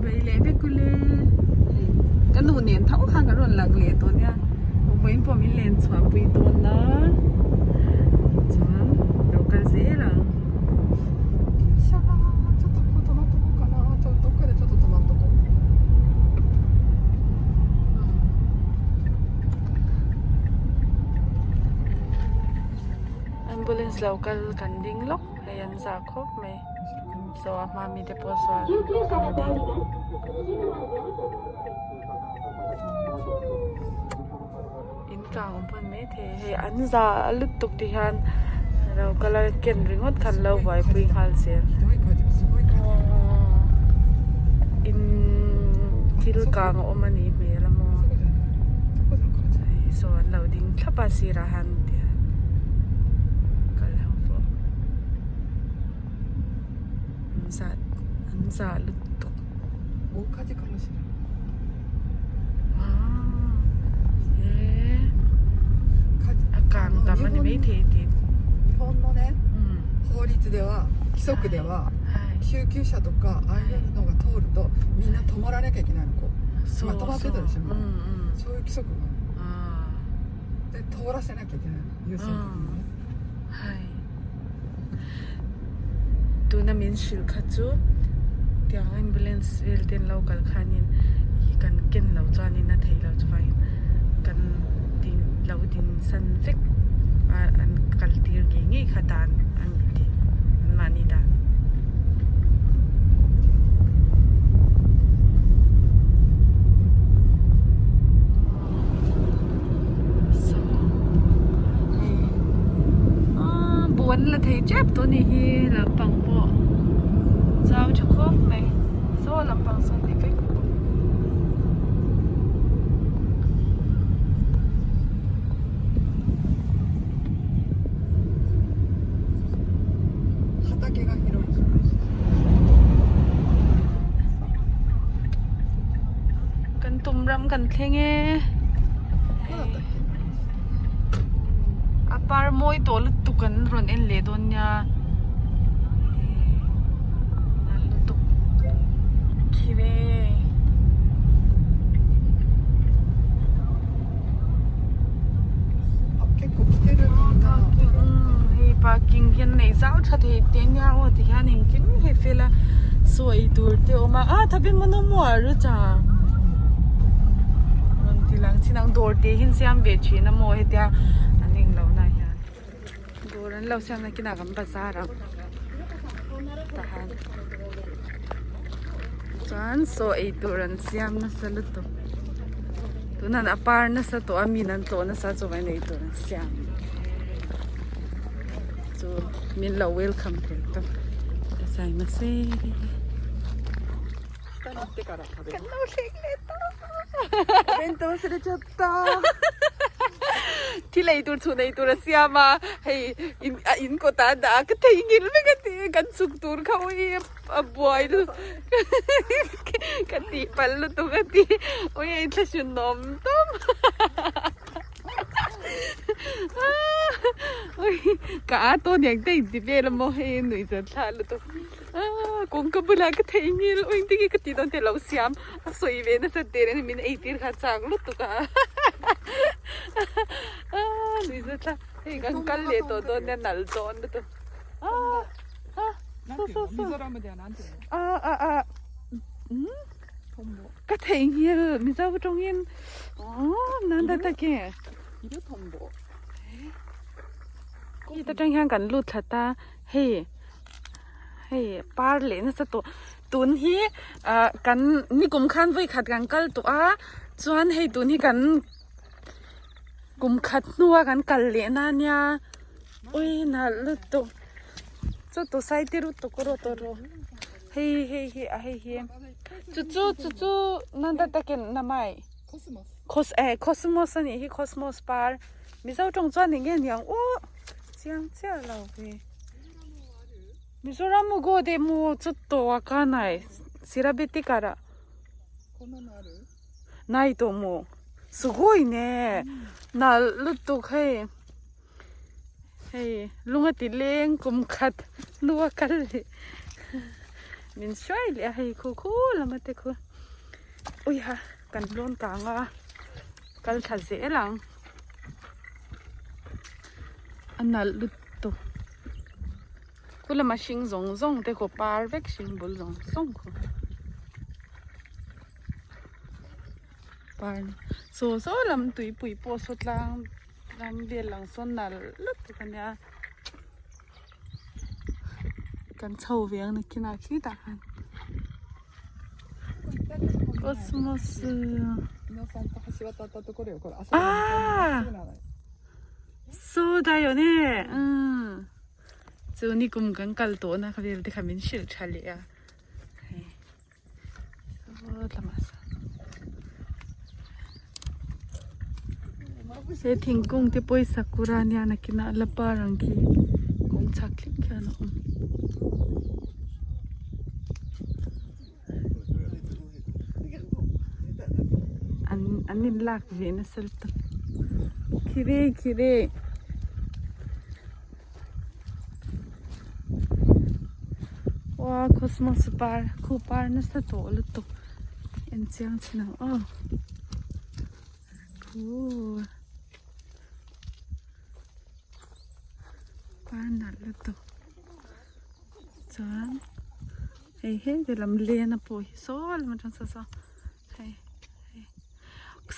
Chibai leh vek ule. Hei ka nu nen tho khan ka rawn lang leh tawh nia. Vawiin pawh min len chhuah pui dawn a. Chuan lo kal zel ang. Ambulance lo kal kan ding lawk hei an zah khawp mai. Saw a hma mite pawh sawn an ding. In kang awm pawh ni maithei hei an za lutuk ti hian lo kal a ken ringawt khan lo buaipui nghal zel in thil kang a awm a nih hmel a maw hei saw an lo ding thlap a sirah hian tihian kal ho pawh. An zah an zah lutuk a kang tam a ni maithei tih Tuna min hrilh kha chu tiang ambulance vel te an lo kal khanin ih kan ken loh chuanin a theih loh chuvangin kan din lo din san vek a an kal tir ngei ngei kha dan a ni tih an mahni dan. Buh an la thei tep tawh anih hi lampang pawh zau tha khawp mai saw lampang sawn ti vek Kan tum ram kan thleng e a par mawi tawh lutuk kan rawn en leh dawn nia nalh lutuk khi ve. Hei parking hian nei zau tha thei te nia aw ti hian engkim hei fel a saw ei tur te a awm a ah thabi maw maw a ru cha rawn ti lang chin ang dawr te hi an siam ve thin a maw hetia an englo na hian dawr an lo siam na kinah kan bazar ang tahan chuan saw ei tur an siam nasa lutuk. Tunan a par nasa tawh a min an tlawh nasa chuan an eitur an siam chu min lo welcome thei tawp ka sai nasa e kan lo thleng leh ta thil ei tur chhun ei tur a siam a hei a in kawtah a dah a ka theihnghilh vek a ti kan chhuk tur kha ui. A buai lutuk ka tih palh lutuk a ti ui a inthlahrun nawm tawp ui ka a tawn ang te inti vel a maw hei nuih zan thla lutuk kawngka bulah ka theihnghilh ui engtin nge ka tih dawn tih a lo siam a sawi ve nasa teh reng a min ei tir kha a chak lutuk a nuih zan thla hei kan kal leh tawh dawn nia nalh dawn lutuk. Ka theihnghilh Mizo tawngin nan ta tak e heta tang hian kan lut thlat a hei hei par leh nasa tawh tun hi ah kan nikum khan vawi khat kan kal tawh a chuan hei tun hi kan kum khat hnua kan kal leh na nia. Ui nalh lutuk chu tu sai ti lutuk rawh tawh rawh hei hei hi a hei hi chu chu chu chu nanda takin namai cos eh cosmos anih hi cosmos par mizo tawng chuan eng nge niang aw chiang chiah lo ve mizoram go de maw chu tawh a kanai sirabeti kara nai tawh maw sugoi ne nalh lutuk hei. Hei lung a ti leng kum khat hnua kal leh. Min hruai leh a hei khu khu lama te khu uiha kan lawn kang a kal thla zel ang a nalh lutuk khu lama hring zawng zawng te khu par vek hring bul zawng zawng khu par saw saw lam tuipui pawh saw tlang ram vel ang sawn nalh lutuk a nia. Kan chho ve ang nakinah khitah khan cosmos ah so da yo ne um chu ni kum kan kal tawh na kha vel te kha min hrilh tha leh a hei He thingkung te pawh hi sakura ania nakinah la par ang khi kawng chhak thleng khian a awm. An an inlak ve nasa lutuk khirei khirei. Aw cosmos par khu par nasa tawh lutuk en chiang chin ang aw khu par nalh lutuk chuan hei heti lam lena pawh hi saw lam atang saw saw hei hei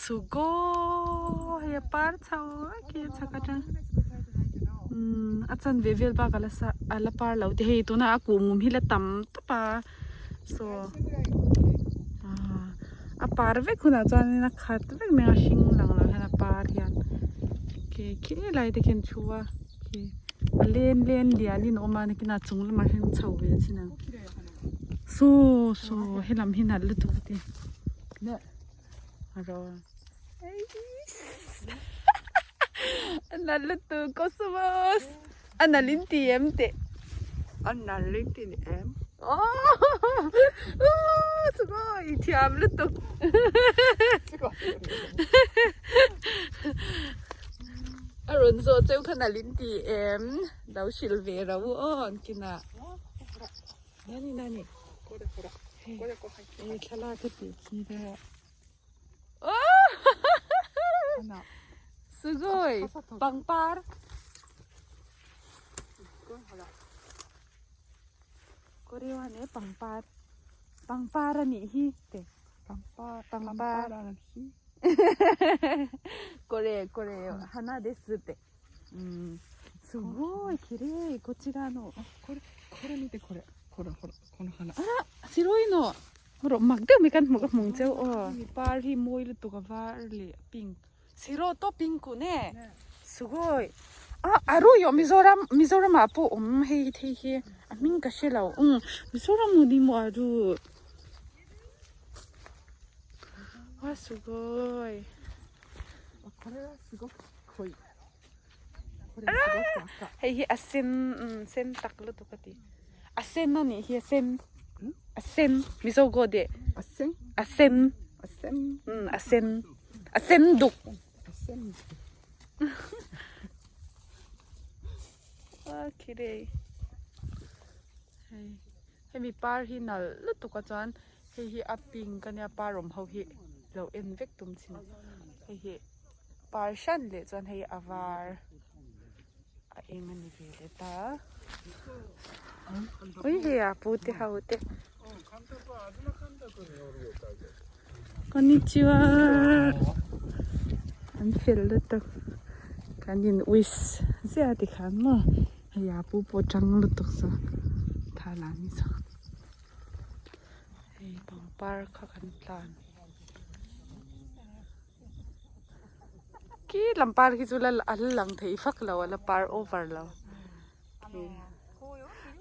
sugoi hei a par chho vek hi a chhak atang umm a chanve vel bak a la sa a la par lo te hei tunah a kuhmum hi la tam tawp a saw ah a par vek hunah chuanin a khat vek mai a hring lang lo hian a par hian khi khi lai te khian thu a khi a len len lianin a awm a nakinah chung lamah hian chho ve a chin ang. Saw saw helam hi nalh lutuk a ti a nalh lutuk cosmos a nalh in ti em teh a nalh in ti em aww sugoi i thiam lutuk a rawn zawh cheu kha nalh in ti em lo hrilh ve ro aw an kinah. なになにこれほらこれこう入ってえー、キャラ出てきれい。お花すごい傘とバンパールすっごいほらこれはねパンパールパンパーラにひってパンパーパンパーラの日これこれ花ですってうんすごい綺麗こちらのあこれこれ見てこれほらほらこの花あら白いのほらmak deuh mai kan hmuh ka hmung cheu aw mi par hi mawi lutuk a var leh pink siro to pink uh ne sugoi a a ru yo mizoram mizoram ah pawh awm hei thei hi a hming ka hre lo um mizoram nu ni maw a ru a sugoi これはすごく濃いこれすごく赤 Hei hi a sen umm sen tak lutuk a ti. A sen a nih hi a sen. A sen Mizo go deh. A sen A sen a sen umm a sen a sen duk. A sen A khirei hei hemi par hi nalh lutuk a chuan hei hi a pink a nia par awm ho hi lo en vek tum chin hei hi par hran leh chuan hei a var a eng a ni ve leh ta ui hei a pu te ho te konnichiwa an fel lutuk kan in wish ziah tikhan maw hei a pu pawh tang lutuk saw thla ni saw hei pangpar kha kan tlan. Khi lam par khi chu la a la lang thei vak lo a la par over lo khi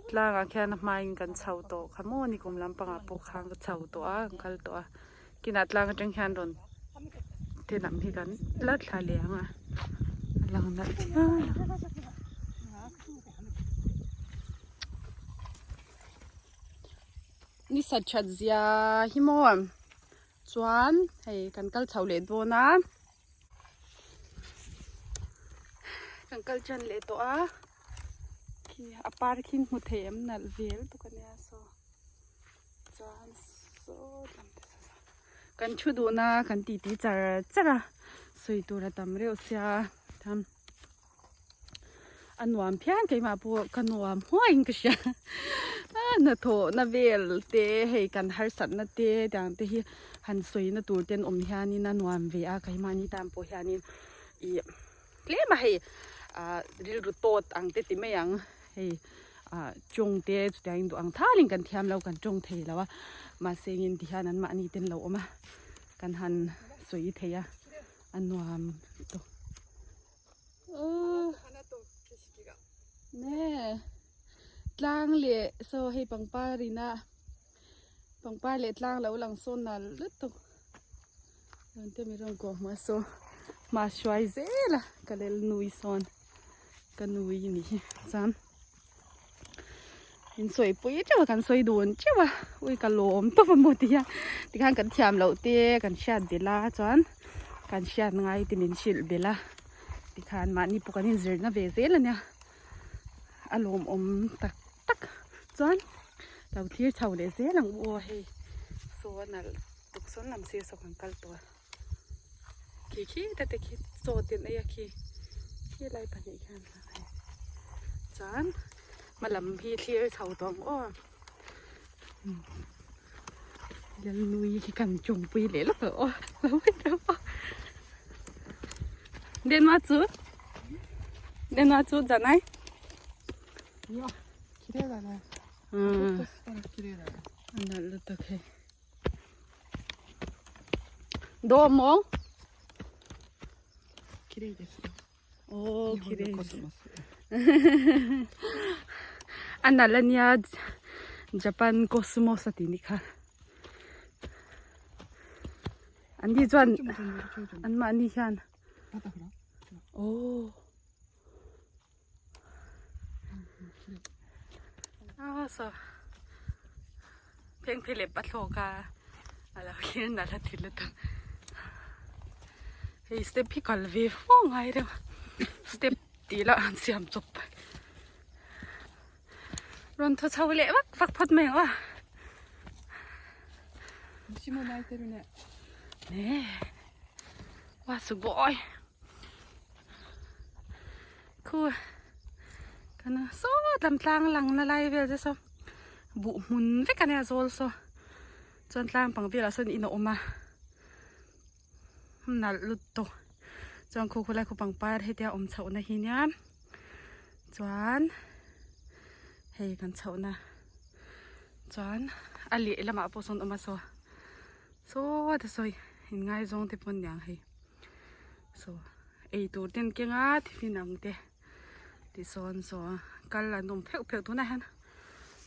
tlangah khian a hmain kan chho tawh kha maw ni kum lampangah pawh khan ka chho tawh a kan kal tawh a kinah tlang atang hian rawn te lam hi kan la thla leh ang a a lang nalh phian a. Ni sat that zia hi maw. Chuan hei kan kal chho leh dawn a kan kal tan leh tawh a khi a par khi hmu thei em nalh vel tuk ania saw. Saw lam te saw saw kan thu dun a kan titi char char a sawi tur a tam reuh sia tham a nuam phian keimah pawh ka nuam huaiin ka hria a hnathawhna vel te hei kan harsatna te tiang te hi han sawina tur te an awm hianin a nuam ve a keimahni tan pawh hianin ih tlem a hei ah rilru tawt ang te ti mai ang hei ah tawng te chutiang in duh ang thalin kan thiam lo kan tawng thei lo a mahse engin ti hian an mahni te an lo awm a kan han sawi thei a a nuam tawk nge tlang leh saw hei pangpar ina pangpar leh tlang lo lang sawn nal lutuk. Chuan te mi rawn kawh hmuh a saw hma hruai zel a ka lel nui sawn ka nui a nih hi chuan in sawi pui teuh a kan sawi dun teuh a ui ka lawm tawp a maw ti hian tikhan kan thiam loh te kan hriat belh a chuan kan hriat ngai te min hrilh belh a tikhan mahni pawh kan inzirna ve zel a nia a lawmawm tak tak chuan lo thlir chho leh zel ang u aw hei saw a nalh. Tuksawn lam sir saw kan kal tawh a khi khi ta te khi chaw te an ei a khi khi lai pahnih khian chuan hma lam hi thlir chho tawh ang aw Lalnui khi kan chawngpui leh lawk ang aw lo en reuh a Denma chu Denma chu zanai a nalh lutuk hei. どうも綺麗ですよ。おー、日綺麗本のコスモス。 A nalh a nia Japan Cosmos a tih ni kha. An ni chuan an mahni hian oh Ah saw pheng phe lep a thlawk a a lo hian nalh a ti lutuk hei step hi kal ve fo ngai reuh step tih lah an siam chawp rawn thaw chho leh vak vak phawt mai ang aw wa sugoi. Khu kan saw lam tlang lang na lai vel te saw buh hmun vek a nia zawl saw chuan tlang pang velah sawn in a awm a nalh lut tawh chuan khu khulai khu pangpar hetia awm chhoh na hi nia chuan hei kan chhoh na chuan a lehlamah pawh sawn awm a saw saw te sawi inngaizawng te pawh aniang hei. Saw ei tur te an keng a tiffin ang te tisawn saw kal an awm pheuh pheuh tunah hian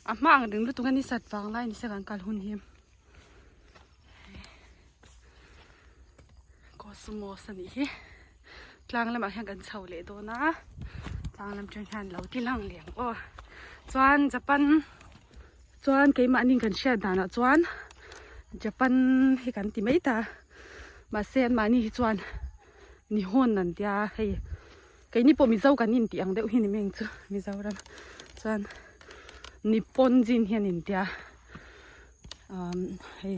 a hma ang reng lutuk a ni sat vang lai ni se kan kal hun hi cosmos a nih hi tlang lamah hian kan chho leh dawn a tlang lam atang hian lo ti lang leh ang aw chuan Japan chuan keimahni kan hriat danah chuan Japan hi kan ti mai ta. Mahse anmahni hi chuan Nihon an tia hei keini pawh Mizo kan intih ang deuh hi ni meng chu Mizoram chuan Nippon zin hi an intia umm hei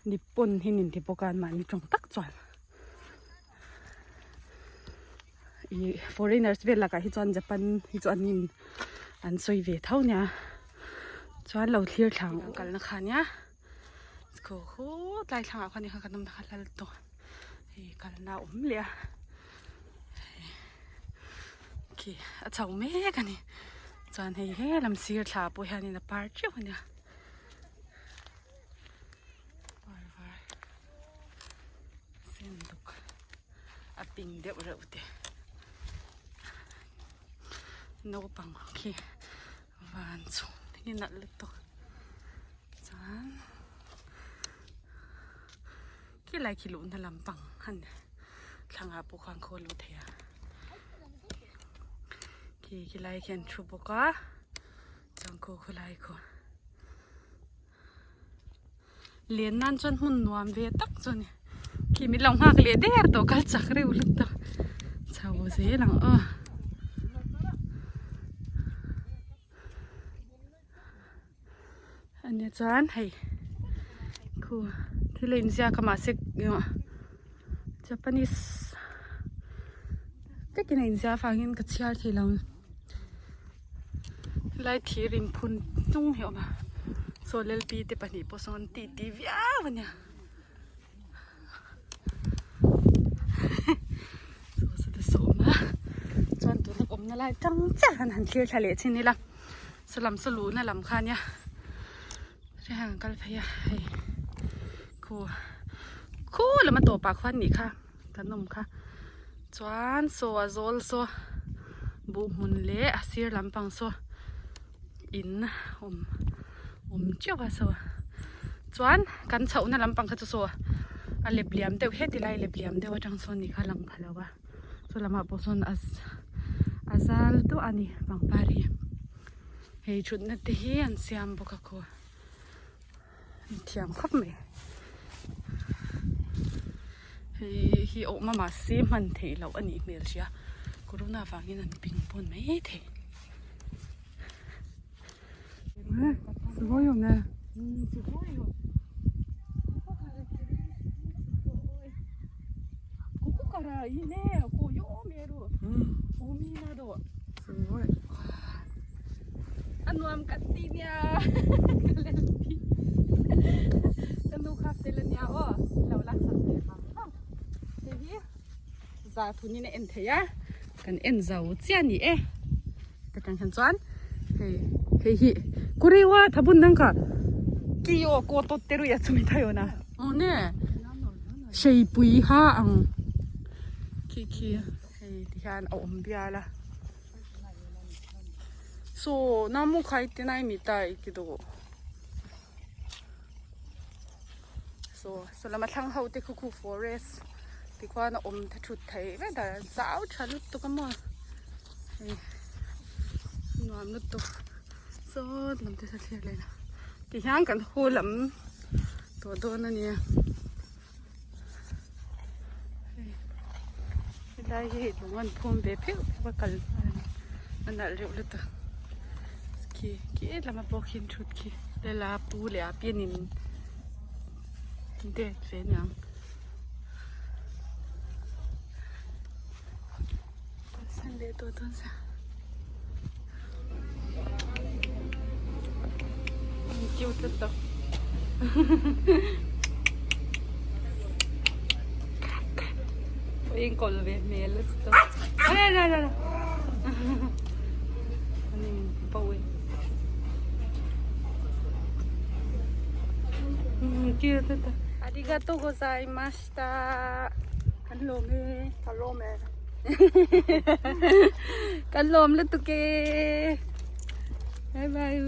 Nippon hi an inti bawk a anmahni tawng tak chuan ih foreigners vel lakah hi chuan Japan hi chu an in an sawi ve tho nia chuan lo thlir thlang kalna kha nia. Khaw khaw tlai thlangah khuan kha kan awm na kha lal tawh hei kalna a awm leh a khi a chho mek a ni chuan hei he lam sir thla pawh hianin a par teuh a nia par var sen duk a ping deuh reuh te naupang khi van chhung hi nalh lutuk chuan khilai khi luhna lampang a ni thlangah pawh khan khawl luh theih a khi khilai khi an thu bawk a chuan khu khulai khu len nan chuan hmun nuam ve tak chu a ni khi min lo nghak leh der tawh kal chak reuh lutuk chho zel ang aw. Ania chuan hei. Khu thil a inziak a mahse Japanese vekin a inziah avangin ka chhiar thei lo. Helai thir inphun hnung hi a awm a saw lp te pahnih pawh sawn an titi viau a nia. Saw saw te saw awm a chuan tuna awmna lai tang chiah khan han thlir thla leh chin ila saw lam saw luhna lam kha ania hei hian an kal phei a hei khu khu lama tawpah khuan nih kha kan awm kha chuan saw a zawl saw buh hmun leh a sir lampang saw in awm awm teuh a saw chuan kan chhohna lampang kha chu saw a lep liam deuh heti lai lep liam deuh atang sawn ni kha a lang pha lo a chu lamah pawh sawn a a zal duah a ni pangpar hi hei thutna te hi an siam bawk a khaw an thiam khawp mai hei hi awm a mahse hman theih loh a nih hmel sia corona vangin an ping pawn mai thei. A nuam kan ti nia ka nu kha fel a nia aw lo laksak ve vang vang hei hi za thunin a en thei a kan en zo chiah a ni e. Ta tang hian chuan hei hei hi kuriwa thabun nang kha kiyo ko tawt te ruih a chumi thai awna aw ne hreipui ha ang khi khi hei ti hian a awm bial a saw namu khai te nai mi tai ki duh saw saw lama thlang ho te khu khu forest tikhuan a awm te thut theih vek a zau tha lutuk a maw. Hei nuam lutuk sawt lam te thlir leh a tihian kan hu lam tawh dawn a nia hei helai hi hei lung an phum ve pheuh pheuh a kal a nalh reuh lutuk khi khi lama pawh khi an thut khi lela pu leh a pianin date ve aniang. San leh tawh dawn sa. An cute lutuk. Oi in kawl ve hmel lutuk. Ai ai ai ai. An in bo e. Cute lutuk. Arigatou gozaimashita. Kan lawm e. Ka lawm e. Kan lawm lutuk e. Bye bye u.